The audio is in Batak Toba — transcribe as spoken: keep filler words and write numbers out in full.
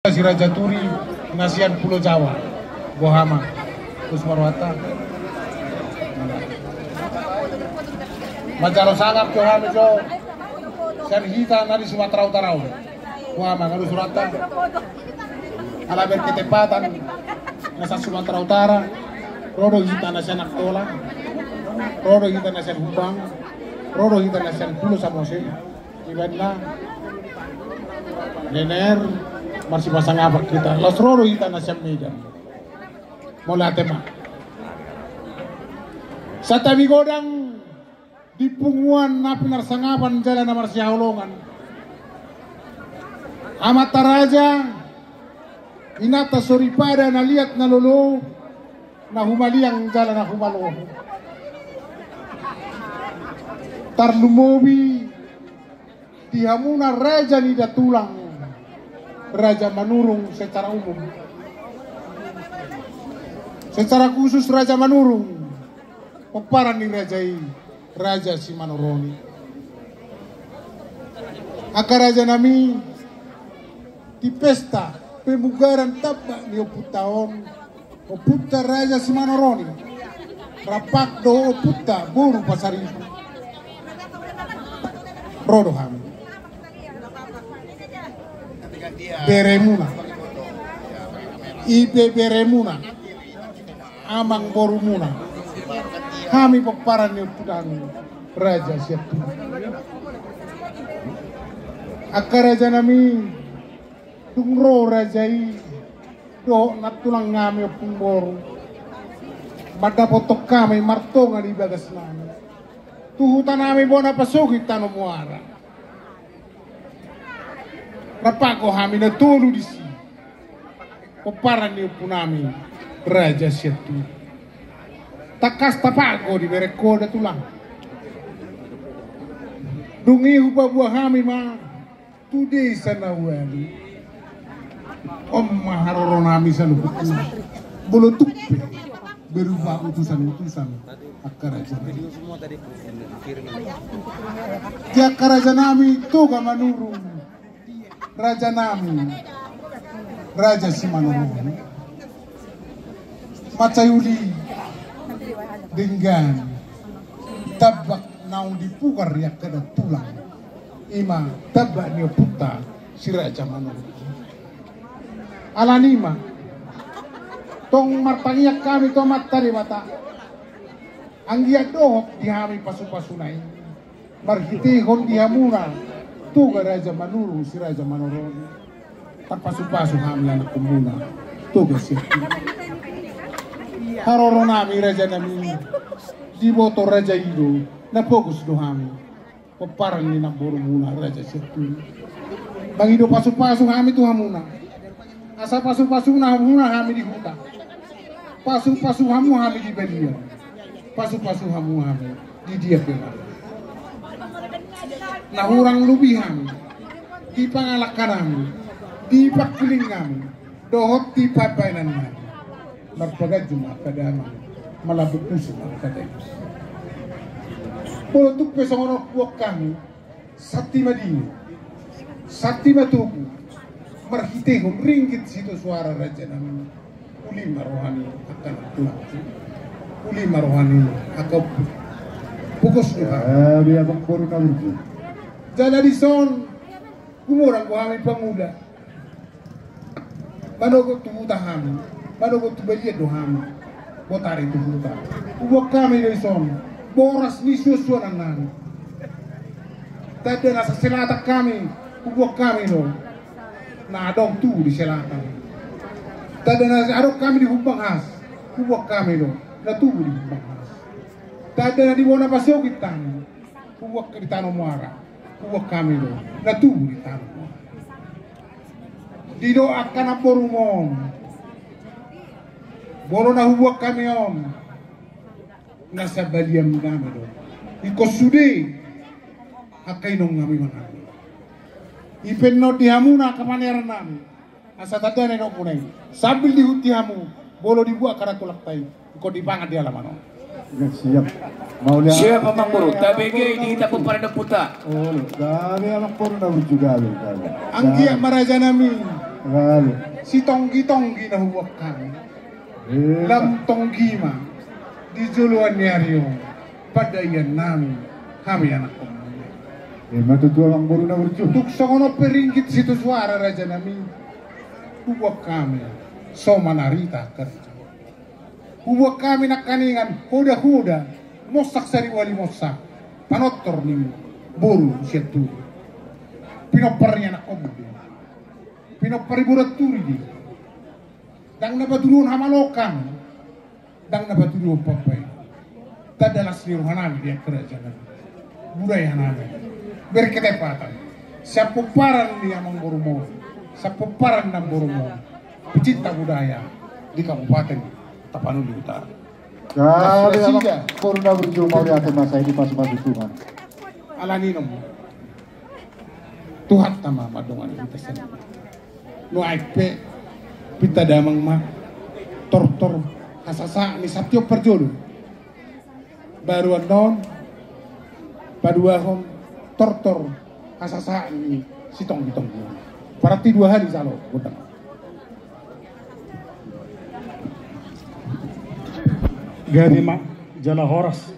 Si Raja Turi na sian Pulo Jawa. Boha ma? Tus ma rohanta. Manjalo sangap jo hami jo sian hita na di Sumatera Utara on. Boha ma, nga tus rohanta? Ala berketepatan na sian Sumatera Utara, ro do hita na sian Angkola, ro do hita na sian Humbang, ro do hita na sian Pulo Samosir. Ibaen na nener marsipasangapan hita, laos ro do hita na sian Medan. Mauliate ma. Santabi godang di punguan na pinarsangapan jala na marsihaholongan, amanta raja, inanta soripada na liat na lolo, na humaliang jala na humaloho. Tarlumobi di hamuna raja ni da tulang, Raja Manurung secara umum. Secara khusus Raja Manurung, pomparan ni raja i, Raja Simanurung i. Angka raja nami, di pesta pemugaran tambak ni ompunta on, ompunta Raja Simanurung i, rap dohot ompunta boru Pasaribu, ro do hami. Beremuna, ibeberemuna, amangborumuna, hami pomparan ni ompunami Raja Sianturi. Angka raja nami, dung ro raja i dohot nantulang nami ompung boru, mandapothon hami martonga di bagas nami tu huta nami bona pasogit tano muara. Rap hami na tolu disi, pomparan ni ompunami Raja Sianturi. Tangkas tapa ho dibereng ho da tulang. Dung i hupaboa hami ma tu desa na ualu. On ma haroro nami saluhutna. Molo tung pe berupa utusan-utusan angka raja nami. Di angka raja nami Toga Manurung, raja nami Raja Simanurung, mansai uli denggan tambak naung dipugar ni angka da tulang, i ma tambak ni ompunta si Raja Manurung. Alani i ma tong martangiang hami tu Amanta Debata, anggiat dohot di hami pasu-pasuna i, marhitehon di hamuna Toga Raja Manurung si Raja Manurung i, tarpasu-pasu hami anakkonmuna Toga Sianturi. Haroro nami raja nami, diboto raja i do, na pogos do hami pomparan ni namborumuna Raja Sianturi. Mangido pasu-pasu hami tu hamuna, asa pasu-pasuna hamuna hami di huta, pasu-pasu hamu hami di balian, pasu-pasu hamu hami di dia pe. Na hurang lobi hami di pangalangka nami, di pangkiling nami, dohot di pambahenan nami, marpaganju ma angka damang, malambok pusu ma angka daging. Molo tung pe songon on huboan hami, santi madingi, santi matogu, marhitehon ringgit sitio suara raja nami, uli ma roha ni angka na tulang, uli ma roha ni angka ompu. Pogos do hami. Jala dison humodang do hami pangula. Manogot tu huta hami, manogot tu balian do hami. Botari tu huta. Huboan hami do dison boras ni suan-suanan nami. Tanda na sian selatan hami, huboan hami do na adong tubu di selatan. Tanda na adong hami di Humbang Has, huboan hami do na tubu di Humbang Has. Tanda na di bona pasogit hami, huboan di tano muara, huboan hami do na tubu di tano muara. Didok angka namborum on, molo na huboan hami on, na sabalian nami do. Ingkon sude angka inong nami mangan. I pe annon di hamuna angka panearan nami, asa tanda na inongmuna i sambil dihuti hamu, molo dibuat angka na tulangta i, ingkon dipangan di alaman on. Ya, siap. Mauliate. Siap, Amangboru. Tabege di hita pomparan ni ompunta. Olo, gabe Amangboru na burju, gabe, gabe. Anggiat ma raja nami, Lalu. Sitonggi-tonggi na huboan hami. Lam tonggi ma di joloan ni ari on pandaian nami, hami anakkonmu. Ima tutu amangboru na burju. Tung songon on pe ringgit sitio suara raja nami, huboan hami so manarita kerja. Huboan hami nangkaningan hoda-hoda, monsak saribu hali monsak, panortor ni boru sian tubu. Pinompar ni anakkonmu do i. Pinompar ni boru Turi do i. Ndang na patuduhon hamalokan, ndang na patuduhon pambaen. Tanda las ni roha nami di angka raja nami. Budaya nami. Berketepatan. Sian pomparan ni amangborumu, sian pomparan ni namborumu, pecinta budaya di Kabupaten Tapanuli Utara. Jadi, amangboru na burju, mauliate ma sai dipasupasu Tuhan. Alani i, Tuhanta ma mandongani hita sian nuaeng pe, pinta damang ma tortor hasasaan ni satiop parjolo. Baru annon paduahon tortor hasasaan ni sitonggi-tonggi. Berarti dua hali salo gondang. Gabe ma jala horas.